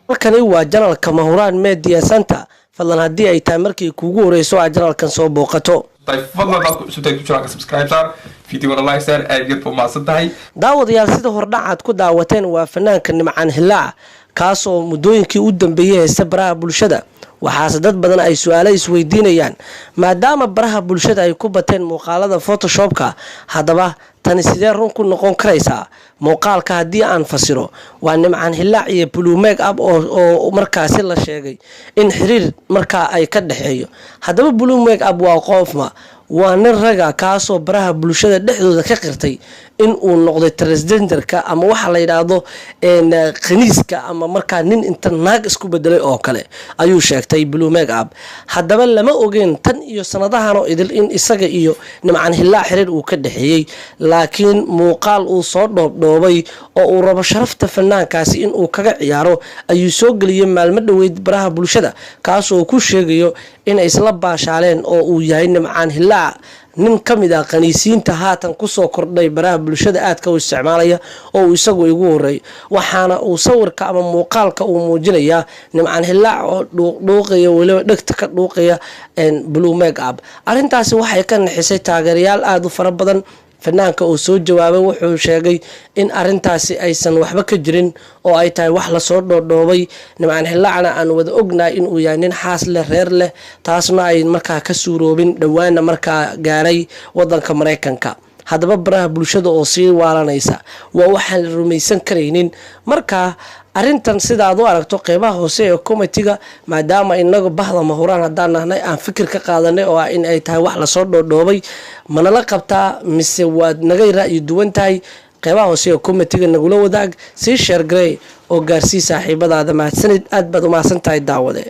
Halkani waa channelka Mahuraan Media Center. Fadlan, haddii ay tahay markii kuugu horeyso aad channelkan soo booqato, Fadlan baad ku cusubtahay ku channelka, subscribe saar, videogana like saar. Aad iyo aad baa mahadsan tahay. Daawadayaal, sida hordhacaad ku daawateen, waa fanaanka Nimcaan Hilaac, kaasoo muddooyinkii u dambeeyey haysta baraha bulshada. Waxaase dad badan ay su-aalo isweydiinayaan, maadaama baraha bulshada ay ku bateen muuqaalada photoshopka, haddaba tani sidee run ku noqon karaysaa? Muuqaalka haddii aan fasiro, waa Nimcaan Hilaac iyo Blue Make Up oo markaasi la sheegay in xiriir markaa ay ka dhexeeyo. Haddaba Blue Make Up waa qoofma? Waa nin raga, kaasoo baraha bulshada dhexdooda ka qirtay in uu noqday transgenderka, ama waxa la yidhaahdo khaniiska, ama markaa nin inta naag isku bedelay oo kale ayuu sheegtay Blue Make Up. Haddaba lama ogeen tan iyo sanadahanoo idil in isaga iyo Nimcaan Hilaac xiriir uu ka dhexeeyey, laakiin muuqaal uu soo dhoobdhoobay oo uu rabo sharafta fanaankaasi inuu kaga ciyaaro ayuu soo geliyey maalmo dhoweyd baraha bulshada, kaasoo ku sheegayo inay isla baashaaleen oo uu yahay Nimcaan Hilaac nin ka mid ah khaniisiinta haatan kusoo kordhay baraha bulshada aadka u isticmaalaya oo uu isagu igu horeeyo. Waxaana uu sawirka ama muuqaalka uu muujinayaa Nimcaan Hilaac oo dhuuqdhuuqaya, weliba dhegta ka dhuuqaya Blue Make Up. Arrintaasi waxay ka nixisay taageerayaal aada u fara badan. Fanaanka uu soo jawaabay wuxuu sheegay in arintaasi aysan waxba ka jirin oo ay tahay wax lasoo dhoodhoobay. Nimcaan Hilaacna aan wada ognahay inuu yahay nin xaas leh, reer leh, taasna ay markaa ka suuroobin, dhowaana markaa gaaray wadanka Mareykanka. Haddaba baraha bulshada oo sii waalanaysa waa waxaan la rumaysan karaynin. Marka arrintan sidaad u aragto, qeybaha hoose ee commentiga, maadaama inagu bahda Mahuraan haddaan nahnay aan fikir ka qaadanay oo ah in ay tahay wax lasoo dhoodhoobay, manala qabtaa mise waad naga ra'yi duwan tahay? Qeybaha hoose ee commentiga nagula wadaag. Sii share garey oo gaarsii saaxiibadaada. Mahadsanid, aad baad umahadsan tahay, daawade.